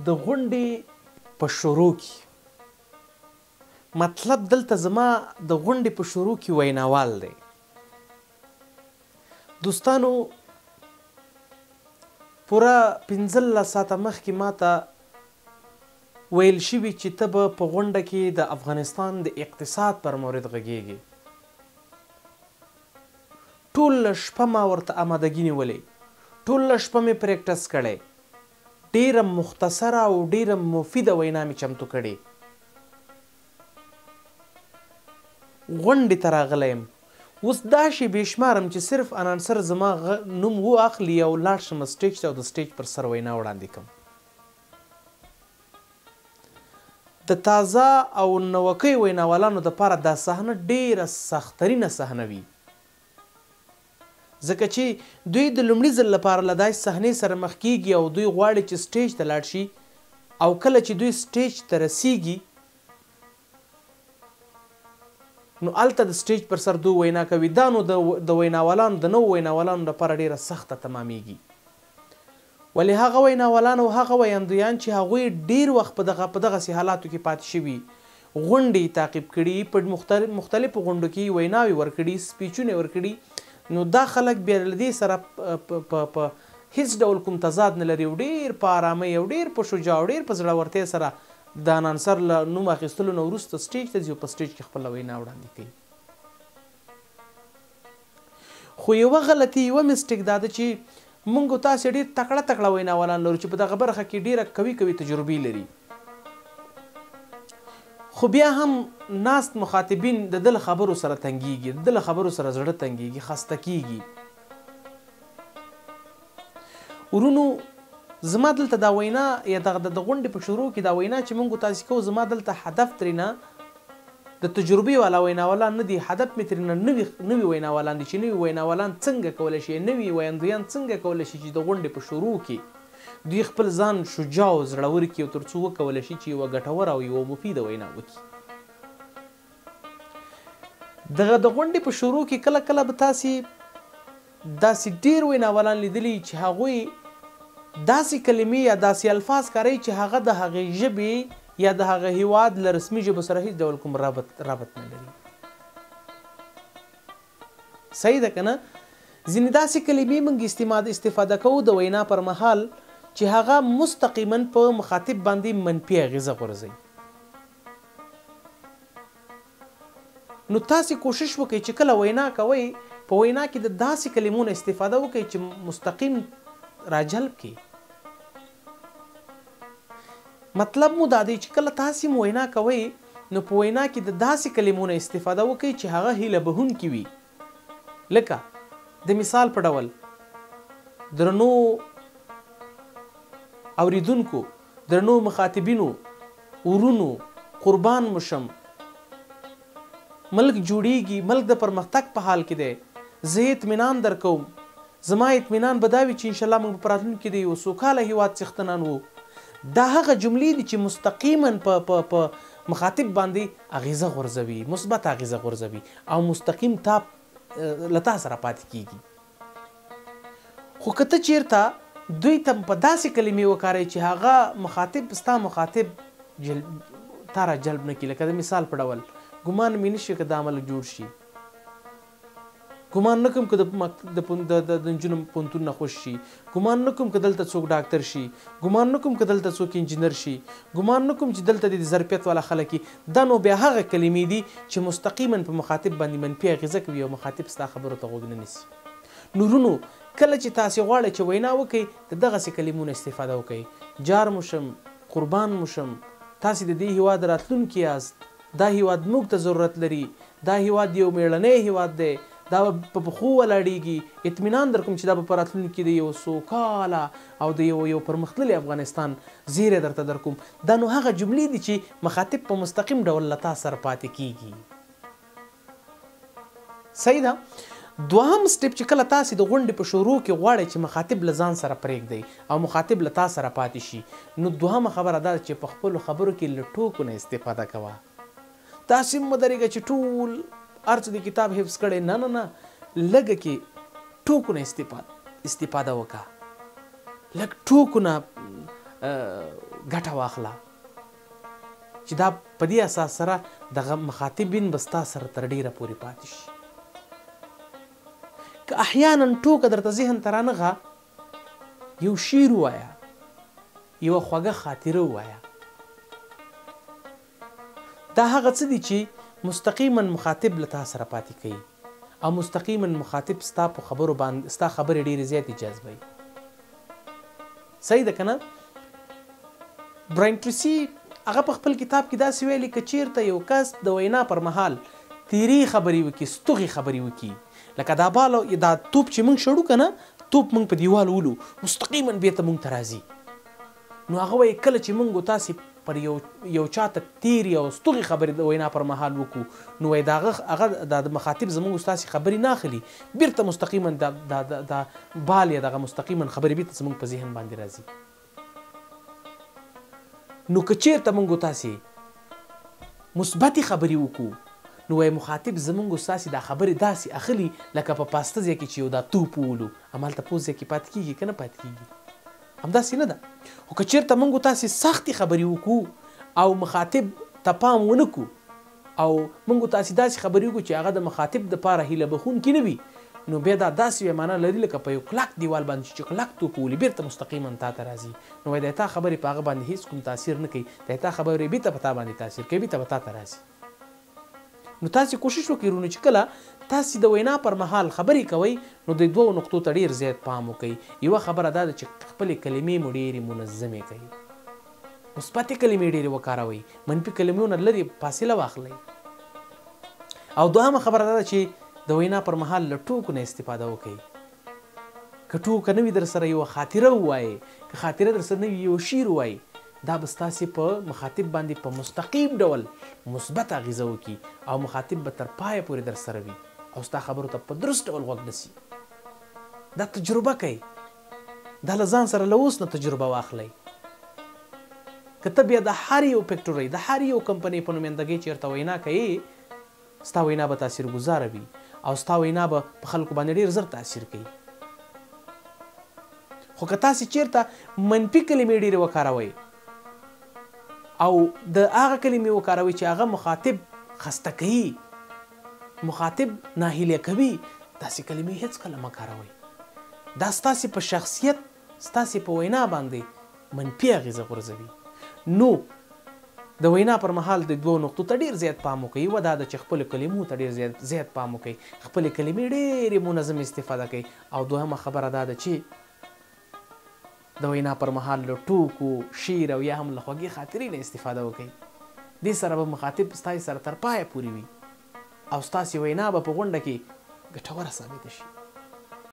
د غونډې په شروع کې، مطلب دلته زما د غونډې په شروع کې ویناوال دی. دوستانو، پوره 15 ساعته مخکې ماته ویل شوي چې ته به په غونډه کې د افغانستان د اقتصاد پر مورد غږیږي. ټوله شپه ما ورته آمادګي نیولې، ټوله شپه مې practice کړی، ډېره مختصره او ډېره مفیده وینا مې چمتو کړې. غونډې ته راغلی یم، اوس دا شېبې شمارم چې صرف announcer زما نوم و اخلي او لاړ شم stage ته او د stage پر سر وینا وړاندې کړم. د تازه او نوکیو ویناوالانو دپاره دا صحنه ډېره سخترینه صحنه وي، ځکه چې دوی د لومړي ځل لپاره له داسې صحنې سره مخ کیږي او دوی غواړي چې stage ته لاړ شي، او کله چې دوی stage ته رسیږي نو هلته د stage پر سر دوی وینا کوي. دا نو د ویناوالانو، د نوو ویناوالانو لپاره ډېره سخته تمامیږي. ولې هغه ویناوالان او هغه ویندویان چې هغوی ډېر وخت په دغسې حالاتو کې پاتې شوي، غونډې یې تعقیب کړي، په مختلفو غونډو کې ویناوې ورکړي، speech ونه ورکړي، نو دا خلک بیا له دې سره په هیڅ ډول کوم تضاد نه لري او ډېر په آرامۍ او ډېر په شجاع او ډېر په زړورتیا سره د announcer له نوم اخیستلو نه وروسته stage ته ځي او په stage کې خپله وینا وړاندې کوي. خو یوه غلطي، یوه mistake دا ده چې موږ او تاسې ډېر تکړه تکړه ویناوالان لرو چې په دغه برخه کې ډېره قوي قوي تجربې لري، خو بیا هم ناست مخاطبین د ده له خبرو سره تنګیږي، د ده له خبرو سره زړه تنګیږي، خسته کیږي. ورونو، زما دلته دا وینا یا دغه د غونډې په شروع کې دا وینا چې موږ تاسې کوو، زما دلته هدف ترېنه د تجربې والا ویناوالان نه دي، هدف مې ترېنه نوي ویناوالان دي چې نوي ویناوالان څنګه کولی شي، نوي ویندویان څنګه کولی شي چې د غونډې په شروع کې دوی خپل ځان شجاع او زړور کړي او تر څو وکولی شي چې یوه ګټوره او یوه مفیده وینا وکړي. دغه د غونډې په شروع کې کله کله به تاسې داسې ډېر ویناوالان لیدلي چې هغوی داسې کلمې یا داسې الفاظ کاروي چې هغه د هغې ژبې یا د هغه هیواد له رسمي ژبو سره هیڅ ډول کوم رابط نه لري. صحیح ده که نه؟ ځینې داسې کلمې موږ استفاده کوو د وینا پر مهال چې هغه مستقیما په مخاطب باندې منفي اغېزه غورځوي. نو تاسې کوشش وکړئ چې کله وینا کوئ په وینا کې د داسې کلمو نه استفاده وکړئ چې مستقیم راجلب کړي. مطلب مو دا دی چې کله تاسې مو وینا کوئ نو په وینا کې د داسې کلمو نه استفاده وکړئ چې هغه هیله بهونکي وي. لکه د مثال په ډول، درنو اوریدونکو، درنو مخاطبینو، ورونو، قربان مو شم، ملک جوړیږي، ملک د پرمختګ په حال کې دی، زه اطمینان درکوم، زما اطمینان به دا وي چې انشاءالله موږ به په راتلونکي کې د یو سوکاله هیواد څښتنان وو. دا هغه جملې دي چې مستقیما په مخاطب باندې اغیزه غورځوي، مثبت اغیزه غورځوي او مستقیم تا له تا سره پاتې کیږي. خو که ته چیرته دوی ته په داسې کلمې وکاروې چې هغه مخاطب ستا مخاطب تا را جلب نه کړي، لکه د مثال په ډول، ګمان مې نشي که دا ملک جوړ شي، ګمان نه کوم که د نجونو پوهنتون نه خوش شي، ګمان نه کوم که دلته څوک ډاکتر شي، ګمان نه کوم که دلته څوک انجینر شي، ګمان نه کوم چې دلته د ظرفیت والا خلک وي. دا نو بیا هغه کلمې دي چې مستقیما په مخاطب باندې منفي اغېزه کوي او مخاطب ستا خبرو ته غوږ نه نیسي. نو ورونو، کله چې تاسې غواړئ چې وینا وکړئ د دغسې کلمو نه استفاده وکړئ، جار مو شم، قربان مو شم، تاسې د دې هیواد راتلونکي یاست، دا هیواد موږ ته ضرورت لري، دا هیواد یو میړنی هیواد دی، دا به په پښو ولاړیږي، اطمینان درکوم چې دا به په راتلونکي کې د یو سوکاله او د یو پرمختللي افغانستان زیری درته درکوم. دا نو هغه جملې دي چې مخاطب په مستقیم ډول له تا سره پاتې کیږي. صحیح ده. دوهم step چې کله تاسې د غونډې په شروع کې غواړئ چې مخاطب له ځان سره پرېږدئ او مخاطب له تا سره پاتې شي، نو دوهمه خبره دا ده چې په خپلو خبرو کې له ټوکو نه استفاده کوه. داسې مه درېږه چې ټول هر څه د کتاب حفظ کړی، نه نه نه، لږه کې ټوکو نه استفاده وکړه، لږ ټوکو نه ګټه واخله چې دا په دې اساس سره دغه مخاطبین به ستا سره تر ډېره پورې پاتې شي. که احیانا ټوکه درته ذهن ته رانغه، یو شعر ووایه، یوه خوږه خاطره ووایه. دا هغه څه دي چې مستقیما مخاطب له تا سره پاتې کوي او مستقیما مخاطب ستا په خبرو باندې ستا خبرې ډېرې زیاتې جذبوي. صحیح ده که نه؟ براین ټریسي هغه په خپل کتاب کې داسې ویلي، که چیرته یو کس د وینا پر مهال تیرې خبرې وکړي، ستوغې خبرې وکړي، لکه دا بال دا توپ چې موږ شړو که نه، توپ موږ په دیوال ولو، مستقیما بیرته موږ ته راځي. نو هغه وایي کله چې موږ تاسې پر یو چاته تیرې او ستوغې خبرې د وینا پر مهال وکړو، نو وایي د هغه د مخاطب زموږ ستاسې خبرې نه اخلي، بیرته مستقیما دا بال یا دغه مستقیما خبرې بیرته زموږ په ذهن باندې راځي. نو که چیرته موږ تاسې مثبتې خبرې وکړو، نو وایي مخاطب زموږ ستاسې دا خبرې داسې اخلي لکه په پاسته ځای کې چې یو دا توپ وولو، همالته پوست ځای کې پاتې کېږي که نه پاتې کېږي؟ همداسې نه ده. خو که چیرته موږ تاسې سختې خبرې وکړو او مخاطب ته پام ونه کړو، او موږ تاسې داسې خبرې وکړو چې هغه د مخاطب دپاره هیله بښونکي نه وي، نو بیا دا داسې یوه معنا لري لکه په یو کلک دیوال باندې چې کلک توپ وولي، بیرته مستقیما تا ته راځي. نو وایي د تا خبرې په هغه باندې هیڅ کوم تاثیر نه کوي، د تا خبرې بیرته په تا باندې تاثیر کوي، بیرته به تا ته راځي. نو تاسې کوشش وکړئ وروڼو چې کله تاسې د وینا پر مهال خبرې کوئ، نو د دوو نقطو ته ډېر زیات پام وکړئ. یوه خبره دا ده چې خپلې کلمې مو ډېرې منظمې کړئ، مثبتې کلمې ډېرې وکاروئ، منفي کلمو نه لرې فاصله واخلئ. او دوهمه خبره دا ده چې د وینا پر مهال له ټوکو نه استفاده وکړئ. که ټوکه نه وي در سره یوه خاطره ووایئ، که خاطره در سره نه وي یو شعر ووایئ، دا به ستاسې په مخاطب باندې په مستقیم ډول مثبت اغیزه وکړي او مخاطب به تر پایه پورې در سره وي او ستا خبرو ته په درست ډول غوږ نیسي. دا تجربه کوئ، دا له ځان سره له اوس نه تجربه واخلئ. که ته بیا د هر یو فکټورۍ، د هر یو کمپنۍ په نمایندګۍ چېرته وینا کوې، ستا وینا به تاثیرګذاره وي او ستا وینا به په خلکو باندې ډېر زر تاثیر کوي. خو که تاسې چېرته منفي کلمې ډېرې وکاروئ او د هغه کلمې وکاروئ چې هغه مخاطب خسته کوي، مخاطب ناهیلی کوي، داسې کلمې هېڅکله مه کاروئ. دا ستاسې په شخصیت، ستاسې په وینا باندې منفي اغېزه غورځوي. نو د وینا پر مهال د دوو نقطو ته ډېر زیات پام وکړئ. یوه دا ده چې خپلو کلمو ته ډېر زیات پام وکړئ، خپلې کلمې ډېرې منظم استفاده کړئ. او دوهمه خبره دا ده چې د وینا پر مهال له ټوکو، شعر او یا هم له خوږې خاطرې نه استفاده وکړئ. دې سره به مخاطب ستاسې سره تر پایه پورې وي او ستاسې وینا به په غونډه کې ګټوره ثابته شي.